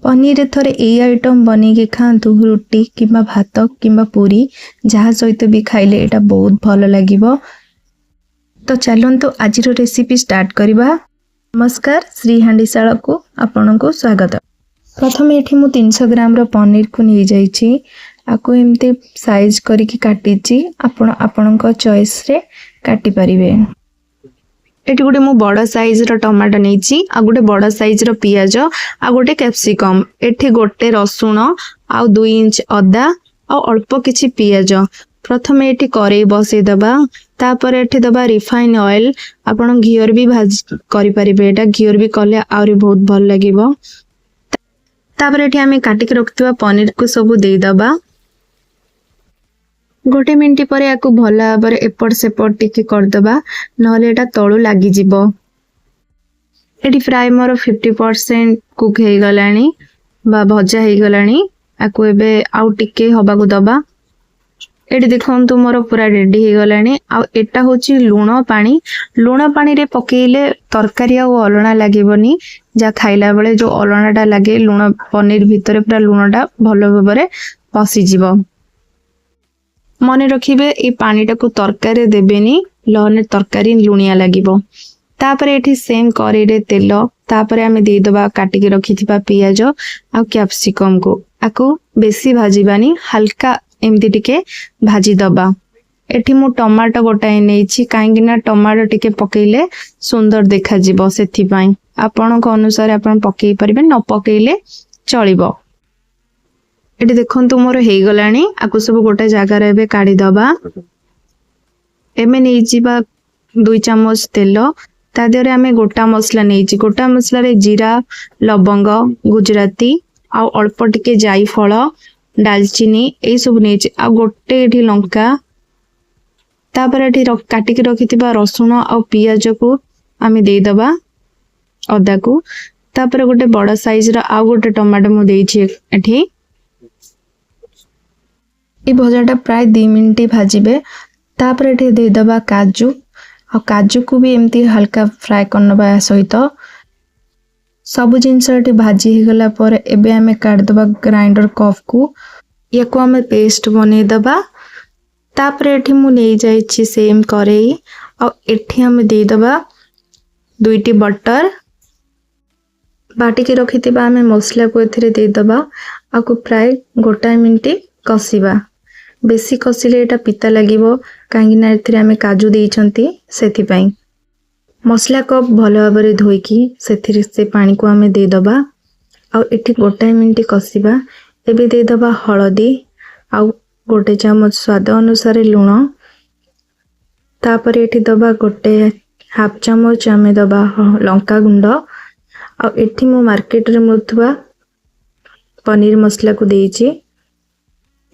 ପନିରରେ ଥରେ ଏଇ ଆଇଟମ୍ ବନେଇକି ଖାଆନ୍ତୁ, ରୁଟି କିମ୍ବା ଭାତ କିମ୍ବା ପୁରୀ ଯାହା ସହିତ ବି ଖାଇଲେ ଏଇଟା ବହୁତ ଭଲ ଲାଗିବ। ତ ଚାଲନ୍ତୁ ଆଜିର ରେସିପି ଷ୍ଟାର୍ଟ କରିବା। ନମସ୍କାର, ଶ୍ରୀ ହାଣ୍ଡିଶାଳକୁ ଆପଣଙ୍କୁ ସ୍ୱାଗତ। ପ୍ରଥମେ ଏଠି ମୁଁ 300 ଗ୍ରାମର ପନିରକୁ ନେଇଯାଇଛି। ଆକୁ ଏମିତି ସାଇଜ୍ କରିକି କାଟିଛି, ଆପଣ ଆପଣଙ୍କ ଚଏସ୍ରେ କାଟିପାରିବେ। ଏଠି ଗୋଟେ ମୁଁ ବଡ଼ ସାଇଜ୍ର ଟମାଟୋ ନେଇଛି, ଆଉ ଗୋଟେ ବଡ଼ ସାଇଜ୍ର ପିଆଜ, ଆଉ ଗୋଟେ କ୍ୟାପ୍ସିକମ୍। ଏଠି ଗୋଟେ ରସୁଣ ଆଉ 2 ଇଞ୍ଚ ଅଦା ଆଉ ଅଳ୍ପ କିଛି ପିଆଜ। ପ୍ରଥମେ ଏଠି କରେଇ ବସେଇଦବା। ତାପରେ ଏଠି ଦବା ରିଫାଇନ୍ ଅଏଲ୍। ଆପଣ ଘିଅରେ ବି ଭାଜି କରିପାରିବେ। ଏଇଟା ଘିଅରେ ବି କଲେ ଆହୁରି ବହୁତ ଭଲ ଲାଗିବ। ତାପରେ ଏଠି ଆମେ କାଟିକି ରଖିଥିବା ପନିରକୁ ସବୁ ଦେଇଦବା। ଗୋଟେ ମିନିଟ ପରେ ୟାକୁ ଭଲ ଭାବରେ ଏପଟ ସେପଟ ଟିକେ କରିଦବା, ନହେଲେ ଏଇଟା ତଳୁ ଲାଗିଯିବ। ଏଠି ପ୍ରାୟ ମୋର 50% କୁକ୍ ହେଇଗଲାଣି ବା ଭଜା ହେଇଗଲାଣି। ଆକୁ ଏବେ ଆଉ ଟିକେ ହବାକୁ ଦବା। ଏଠି ଦେଖନ୍ତୁ, ମୋର ପୁରା ରେଡି ହେଇଗଲାଣି। ଆଉ ଏଟା ହଉଛି ଲୁଣ ପାଣି। ଲୁଣ ପାଣିରେ ପକେଇଲେ ତରକାରୀ ଆଉ ଅଲଣା ଲାଗିବନି। ଯାହା ଖାଇଲା ବେଳେ ଯୋଉ ଅଲଣାଟା ଲାଗେ, ଲୁଣ ପନିର ଭିତରେ ପୁରା ଲୁଣଟା ଭଲ ଭାବରେ ପଶିଯିବ। ମନେ ରଖିବେ, ଏଇ ପାଣିଟାକୁ ତରକାରୀରେ ଦେବେନି, ନହେଲେ ତରକାରୀ ଲୁଣିଆ ଲାଗିବ। ତାପରେ ଏଠି ସେମ୍ କରେଇରେ ତେଲ, ତାପରେ ଆମେ ଦେଇଦବା କାଟିକି ରଖିଥିବା ପିଆଜ ଆଉ କ୍ୟାପ୍ସିକମକୁ। ଆକୁ ବେଶୀ ଭାଜିବାନି, ହାଲକା ଏମିତି ଟିକେ ଭାଜିଦବା। ଏଠି ମୁଁ ଟମାଟୋ ଗୋଟାଏ ନେଇଛି, କାହିଁକି ନା ଟମାଟୋ ଟିକେ ପକେଇଲେ ସୁନ୍ଦର ଦେଖାଯିବ ସେଥିପାଇଁ। ଆପଣଙ୍କ ଅନୁସାରେ ଆପଣ ପକେଇ ପାରିବେ, ନ ପକେଇଲେ ଚଳିବ। ଏଠି ଦେଖନ୍ତୁ, ମୋର ହେଇଗଲାଣି। ଆକୁ ସବୁ ଗୋଟେ ଜାଗାରେ ଏବେ କାଢିଦବା। ଏବେ ନେଇଯିବା 2 ଚାମଚ ତେଲ। ତା ଦେହରେ ଆମେ ଗୋଟା ମସଲା ନେଇଛି। ଗୋଟା ମସଲାରେ ଜିରା, ଲବଙ୍ଗ, ଗୁଜୁରାତି ଆଉ ଅଳ୍ପ ଟିକେ ଜାଇଫଳ, ଡାଲଚିନି ଏଇ ସବୁ ନେଇଛି, ଆଉ ଗୋଟେ ଏଠି ଲଙ୍କା। ତାପରେ ଏଠି କାଟିକି ରଖିଥିବା ରସୁଣ ଆଉ ପିଆଜକୁ ଆମେ ଦେଇଦବା, ଅଦାକୁ। ତାପରେ ଗୋଟେ ବଡ ସାଇଜର ଆଉ ଗୋଟେ ଟମାଟୋ ମୁଁ ଦେଇଛି ଏଠି। ଏଇ ଭଜାଟା ପ୍ରାୟ 2 ମିନିଟ୍ ଭାଜିବେ। ତାପରେ ଏଠି ଦେଇଦବା କାଜୁ, ଆଉ କାଜୁକୁ ବି ଏମିତି ହାଲକା ଫ୍ରାଏ କରିନେବା। ଏହା ସହିତ ସବୁ ଜିନିଷ ଏଠି ଭାଜି ହେଇଗଲା ପରେ ଏବେ ଆମେ କାଢ଼ିଦେବା ଗ୍ରାଇଣ୍ଡର କପ୍କୁ। ୟାକୁ ଆମେ ପେଷ୍ଟ ବନେଇଦେବା। ତାପରେ ଏଠି ମୁଁ ନେଇଯାଇଛି ସେମ୍ କରେଇ, ଆଉ ଏଠି ଆମେ ଦେଇଦେବା 2ଟି ବଟର। ବାଟିକି ରଖିଥିବା ଆମେ ମସଲାକୁ ଏଥିରେ ଦେଇଦେବା। ଆକୁ ପ୍ରାୟ ଗୋଟାଏ ମିନିଟ୍ କଷିବା। ବେଶୀ କଷିଲେ ଏଇଟା ପିତା ଲାଗିବ, କାହିଁକି ନା ଏଥିରେ ଆମେ କାଜୁ ଦେଇଛନ୍ତି ସେଥିପାଇଁ। ମସଲା କପ୍ ଭଲ ଭାବରେ ଧୋଇକି ସେଥିରେ ସେ ପାଣିକୁ ଆମେ ଦେଇଦେବା, ଆଉ ଏଠି ଗୋଟାଏ ମିନିଟ୍ କଷିବା। ଏବେ ଦେଇଦେବା ହଳଦୀ ଆଉ ଗୋଟେ ଚାମଚ ସ୍ୱାଦ ଅନୁସାରେ ଲୁଣ। ତାପରେ ଏଠି ଦବା ଗୋଟେ ହାଫ୍ ଚାମଚ ଆମେ ଦବା ଲଙ୍କା ଗୁଣ୍ଡ, ଆଉ ଏଠି ମୁଁ ମାର୍କେଟରେ ମିଳୁଥିବା ପନିର ମସଲାକୁ ଦେଇଛି।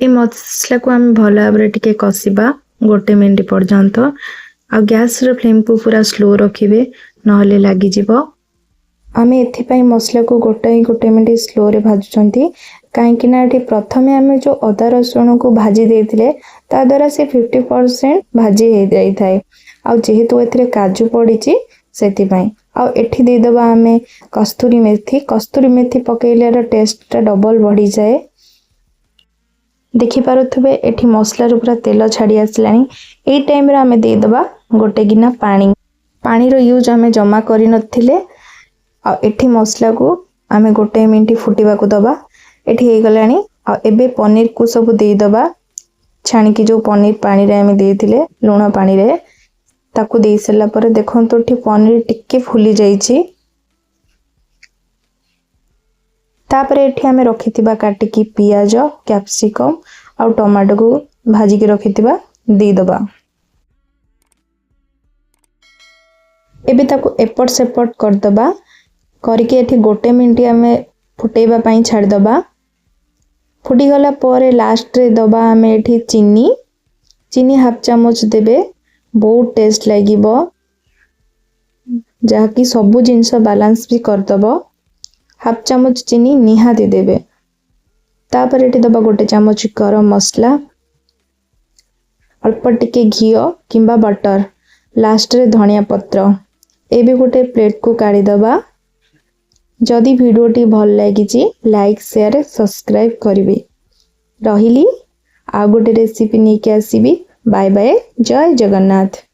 ଏ ମସଲାକୁ ଆମେ ଭଲ ଭାବରେ ଟିକେ କଷିବା ଗୋଟେ ମିନିଟ୍ ପର୍ଯ୍ୟନ୍ତ, ଆଉ ଗ୍ୟାସର ଫ୍ଲେମ୍କୁ ପୁରା ସ୍ଲୋ ରଖିବେ, ନହେଲେ ଲାଗିଯିବ। ଆମେ ଏଥିପାଇଁ ମସଲାକୁ ଗୋଟାଏ ଗୋଟେ ମିନିଟ୍ ସ୍ଲୋରେ ଭାଜୁଛନ୍ତି, କାହିଁକି ନା ଏଠି ପ୍ରଥମେ ଆମେ ଯେଉଁ ଅଦା ରସୁଣକୁ ଭାଜି ଦେଇଥିଲେ, ତା ଦ୍ୱାରା ସେ 50% ଭାଜି ହେଇଯାଇଥାଏ, ଆଉ ଯେହେତୁ ଏଥିରେ କାଜୁ ପଡ଼ିଛି ସେଥିପାଇଁ। ଆଉ ଏଠି ଦେଇଦେବା ଆମେ କସ୍ତୁରୀ ମେଥି। କସ୍ତୁରୀ ମେଥି ପକେଇଲେ ଏର ଟେଷ୍ଟଟା ଡବଲ ବଢ଼ିଯାଏ। ଦେଖିପାରୁଥିବେ, ଏଠି ମସଲାରୁ ପୁରା ତେଲ ଛାଡ଼ି ଆସିଲାଣି। ଏଇ ଟାଇମ୍ରେ ଆମେ ଦେଇଦେବା ଗୋଟେ ଗିନା ପାଣି। ପାଣିର ୟୁଜ୍ ଆମେ ଜମା କରିନଥିଲେ। ଆଉ ଏଠି ମସଲାକୁ ଆମେ ଗୋଟେ ମିନିଟ୍ ଫୁଟିବାକୁ ଦେବା। ଏଠି ହେଇଗଲାଣି, ଆଉ ଏବେ ପନିରକୁ ସବୁ ଦେଇଦେବା। ଛାଣିକି ଯେଉଁ ପନିର ପାଣିରେ ଆମେ ଦେଇଥିଲେ, ଲୁଣ ପାଣିରେ, ତାକୁ ଦେଇ ସାରିଲା ପରେ ଦେଖନ୍ତୁ, ଏଠି ପନିର ଟିକେ ଫୁଲି ଯାଇଛି। ତାପରେ ଏଠି ଆମେ ରଖିଥିବା କାଟିକି ପିଆଜ, କ୍ୟାପ୍ସିକମ୍ ଆଉ ଟମାଟୋକୁ ଭାଜିକି ରଖିଥିବା ଦେଇଦେବା। ଏବେ ତାକୁ ଏପଟ ସେପଟ କରିଦେବା। କରିକି ଏଠି ଗୋଟେ ମିନିଟ୍ ଆମେ ଫୁଟେଇବା ପାଇଁ ଛାଡ଼ିଦେବା। ଫୁଟିଗଲା ପରେ ଲାଷ୍ଟରେ ଦେବା ଆମେ ଏଠି ଚିନି। ଚିନି ହାଫ୍ ଚାମଚ ଦେବେ, ବହୁତ ଟେଷ୍ଟ ଲାଗିବ, ଯାହାକି ସବୁ ଜିନିଷ ବାଲାନ୍ସ ବି କରିଦେବ। ହାଫ୍ ଚାମଚ ଚିନି ନିହାତି ଦେବେ। ତାପରେ ଏଠି ଦେବା ଗୋଟେ ଚାମଚ ଗରମ ମସଲା, ଅଳ୍ପ ଟିକେ ଘିଅ କିମ୍ବା ବଟର, ଲାଷ୍ଟରେ ଧନିଆ ପତ୍ର। ଏବେ ଗୋଟେ ପ୍ଲେଟ୍କୁ କାଢ଼ିଦେବା। ଯଦି ଭିଡ଼ିଓଟି ଭଲ ଲାଗିଛି, ଲାଇକ୍, ସେୟାର, ସବସ୍କ୍ରାଇବ୍ କରିବେ। ରହିଲି, ଆଉ ଗୋଟେ ରେସିପି ନେଇକି ଆସିବି। ବାଏ ବାଏ, ଜୟ ଜଗନ୍ନାଥ।